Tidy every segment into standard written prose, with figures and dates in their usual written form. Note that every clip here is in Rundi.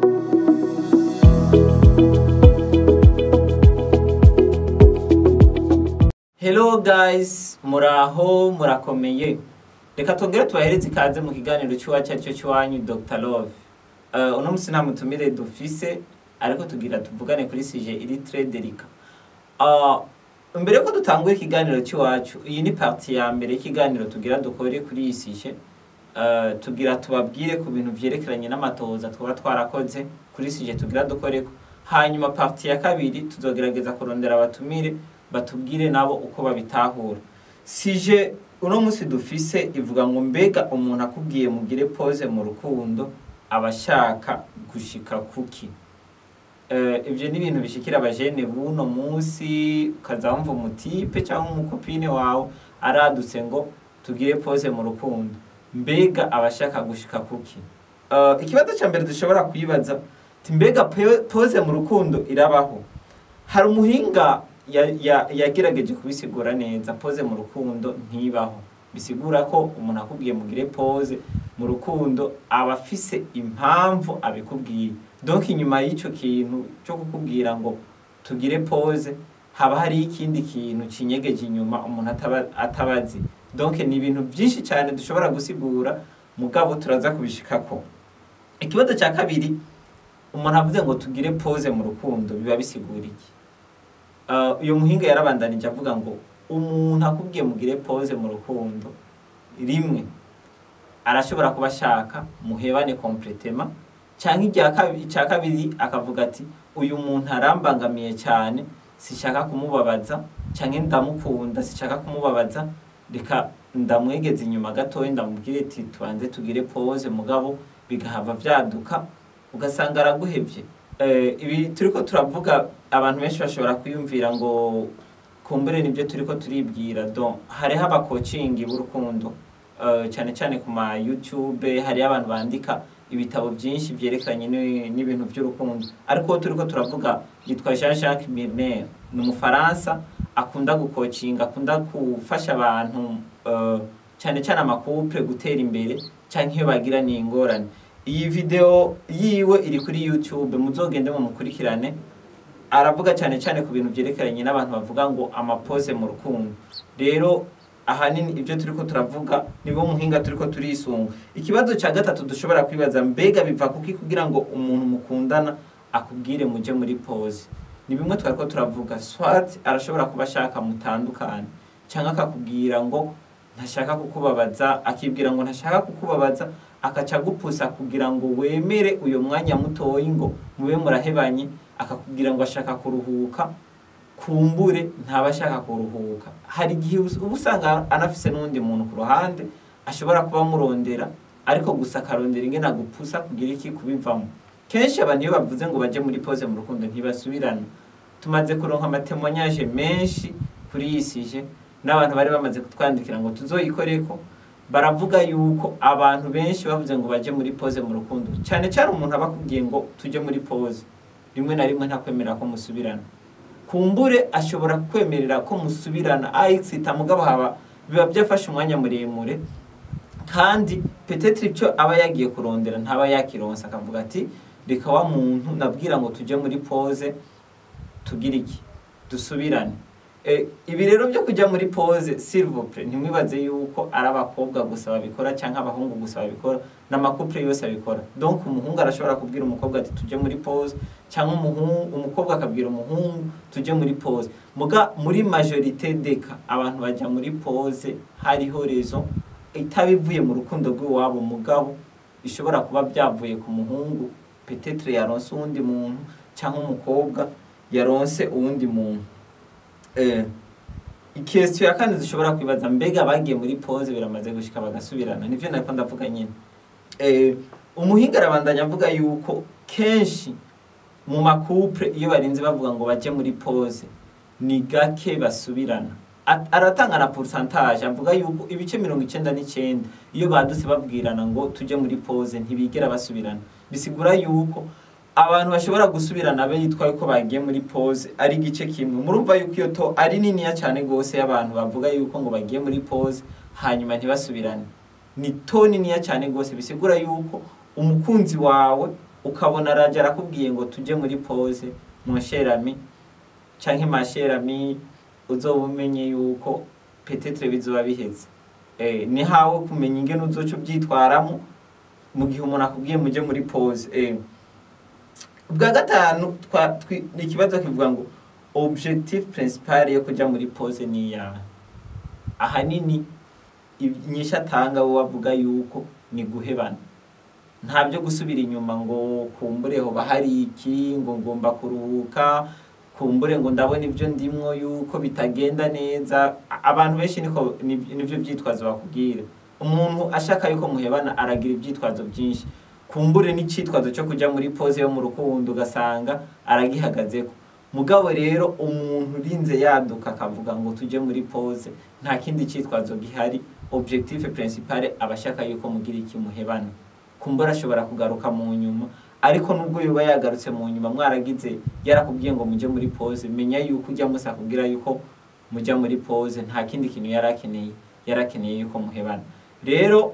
Hello guys, muraho murakomeye. Reka tongere tubahereze ikaze mu kiganiro cy'iwacu aricyo cy'iwanyu Dr Love. Uno musi nta mutumire dufise, ariko tugira tuvugane kuri sujet iri très délicat. Mbere ko dutangura ikiganiro cy'iwacu, iyi ni partie ya mbere y'ikiganiro tugira dukore kuri iyi sujet. Tugira tubabwire ku bintu vyerekeranye n'amatohoza twaba twarakoze kuri sujet tugira dukoreko. Hanyuma partie ya kabiri tuzogerageza kurondera abatumire batubwire nabo uko babitahura. Sujet uno musi dufise ivuga ngo mbega umuntu akubwiye mugire pause mu rukundo abashaka gushika kuki? Ivyo ni ibintu bishikira abajene buno musi, ukaza wumva umutipe cyangwa umukopine wawe aradutse ngo tugire pause mu rukundo, mbega abashaka gushika kuki? Ikibazo ca mbere dushobora kwibaza ti mbega pause mu rukundo irabaho? Hari umuhinga yagerageje kubisigura neza, pause mu rukundo ntibaho. Bisigura ko umuntu akubwiye mugire pause mu rukundo aba afise impamvu abikubwiye. Donc inyuma y'ico kintu cyo kukubwira ngo tugire pause haba hari ikindi kintu kinyegeje inyuma umuntu atabazi. Donc ni ibintu byinshi cyane dushobora gusigura, mugabo turaza kubishikako. Ikibazo cya kabiri, umuntu avuze ngo tugire pause mu rukundo biba bisigura iki? Uyu muhinga yarabandanije avuga ngo umuntu akubwiye mugire pause mu rukundo rimwe arashobora kuba ashaka muhebane complètement, canke icya kabiri akavuga ati uyu muntu arambangamiye cyane, sishaka kumubabaza, canke ndamukunda sishaka kumubabaza, reka ndamwegeze inyuma gatoya ndamubwire ati tubanze tugire pause, mugabo bigahava vyaduka ugasanga araguhevye. Ibi turiko turavuga abantu benshi bashobora kwiyumvira ngo kumbure nibyo turiko turibwira. Donc hariho aba coaching b'urukundo, cyane cyane ku ma YouTube, hariho abantu bandika ibitabo byinshi byerekeranye n'ibintu by'urukundo, ariko turiko turavuga yitwa Jean-Jacques Milner, ni umufaransa akunda gukocinga, akunda gufasha abantu, cyane cyane amakouple gutera imbere canke iyo bagira ni ingorane. Iyi video yiwe iri kuri YouTube, muzogende mumukurikirane. Aravuga cyane cyane ku bintu byerekeranye n'abantu bavuga ngo amapose mu rukundo. Rero ahanini ibyo turiko turavuga nibo muhinga turiko turisunga. Ikibazo cya gatatu dushobora kwibaza, mbega biva kuki kugira ngo umuntu mukundana akubwire muje muri pause? Ni bimwe twariko turavuga, soit arashobora kuba ashaka mutandukane, cyangwa akakubwira ngo ntashaka kukubabaza, akibwira ngo ntashaka kukubabaza, akaca gupusa kugira ngo wemere uyo mwanya mutoyi ngo mube murahebanye, akakubwira ngo ashaka kuruhuka, kumbure ntaba ashaka kuruhuka. Hari igihe uba usanga anafise n'undi muntu ku ruhande ashobora kuba amurondera, ariko gusa akarondera ingene agupusa kugira iki kubivamo. Kenshi abantu iyo bavuze ngo baje muri pause mu rukundo ntibasubirana. Tumaze kuronka amatémoignage menshi kuri iyi sujet, n'abantu bari bamaze kutwandikira ngo tuzoyikoreko, baravuga yuko abantu benshi bavuze ngo baje muri pause mu rukundo. Cyane cyane umuntu aba akubwiye ngo tuje muri pause, rimwe na rimwe ntakwemerera ko musubirana. Kumbure ashobora kwemerera ko musubirana ayitsita, mugabo haba biba byafashe umwanya muremure, kandi peut-être icyo aba yagiye kurondera ntaba yakironsa, akavuga ati reka wa muntu nabwira ngo tuje muri pause tugire iki, dusubirane. Ibi rero byo kujya muri pause, s'il vous plaît, ntimwibaze yuko ari abakobwa gusa babikora cyangwa abahungu gusa babikora, n'amakouple yose abikora. Donc umuhungu arashobora kubwira umukobwa ati tujye muri pause, cyangwa umukobwa akabwira umuhungu tujye muri pause. Muga muri majorité des cas abantu bajya muri pause hariho raison itabivuye mu rukundo rw'iwabo, mugabo ishobora kuba byavuye ku muhungu, peut-être yaronse uwundi muntu, cyangwa umukobwa yaronse uwundi muntu. Question ya kane dushobora kwibaza, mbega bagiye muri pause biramaze gushika bagasubirana? Nivyo nariko ndavuga nyine. Umuhinga arabandanya avuga yuko kenshi mu makouple iyo barinze bavuga ngo baje muri pause ni gake basubirana. Aratanga na pourcentage, avuga yuko ibice 99 iyo badutse babwirana ngo tuje muri pause ntibigera basubirana. Bisigura yuko abantu bashobora gusubirana bitwa yuko bagiye muri pause ari igice kimwe. Murumva yuko iyo taux ari niniya cyane gose y'abantu bavuga yuko ngo bagiye muri pause hanyuma ntibasubirane. Ni taux niniya cyane gose, bisigura yuko umukunzi wawe Ukabona araje arakubwiye ngo tuje muri pause, mon cher ami canke ma chère amie, uzoba umenye yuko peut-être bizoba biheze. Ni hawe kumenya ingene uzoca ubyitwaramo mu gihe umuntu akubwiye muje muri pause. Ubwa gatanu ni ikibazo kivuga ngo objectif principal yo kuja muri pause ni iyahe? Ahanini inyishu atanga bo bavuga yuko ni guhebana, nta byo gusubira inyuma ngo kumbure hoba hari iki, ngo ngomba kuruhuka, kumbure ngo ndabona ibyo ndimwo yuko bitagenda neza. Abantu benshi niko nivyo vyitwazo bakubwira. Umuntu ashaka yuko muhebana aragira ivyitwazo byinshi, kumbure n'icitwazo cyo kuja muri pause yo mu rukundo ugasanga aragihagazeko. Mugabo rero umuntu urinze yaduka akavuga ngo tuje muri pause, nta kindi citwazo gihari, objectif principal aba ashaka yuko mugira iki? Muhebana. Kumbura ashobora kugaruka mu nyuma, ariko nubwo yoba yagarutse mu nyuma mwaragize yarakubwiye ngo muje muri pause, menya yuko ujya musa kubwira yuko mujya muri pause nta kindi kintu yarakeneye, yarakeneye yuko muhebana. Rero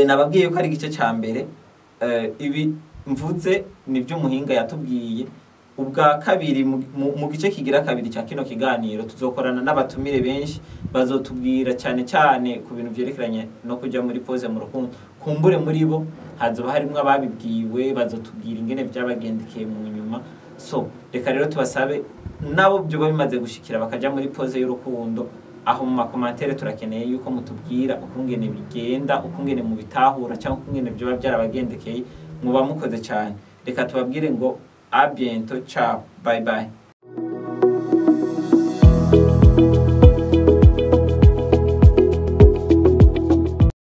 nababwiye yuko ari igice ca mbere. Ibi mvuze nibyo umuhinga yatubwiye. Ubwa kabiri, mu gice kigira kabiri cya kino kiganiro, tuzokorana n'abatumire benshi bazotubwira cyane cyane ku bintu vyerekeranye no kuja muri pause mu rukundo. Kumbure muri bo hazoba harimwo ababibwiwe, bazotubwira ingene vyabagendekeye mu nyuma. So reka rero tubasabe nabo byoba bimaze gushikira bakaja muri pause y'urukundo, aho mu ma commentaires turakeneye yuko mutubwira ukungene bigenda, ukungene mubitahura cyangwa ukungene byoba byarabagendekeye. Muba mukoze cyane. Reka tubabwire ngo à bientôt, ciao, bye bye.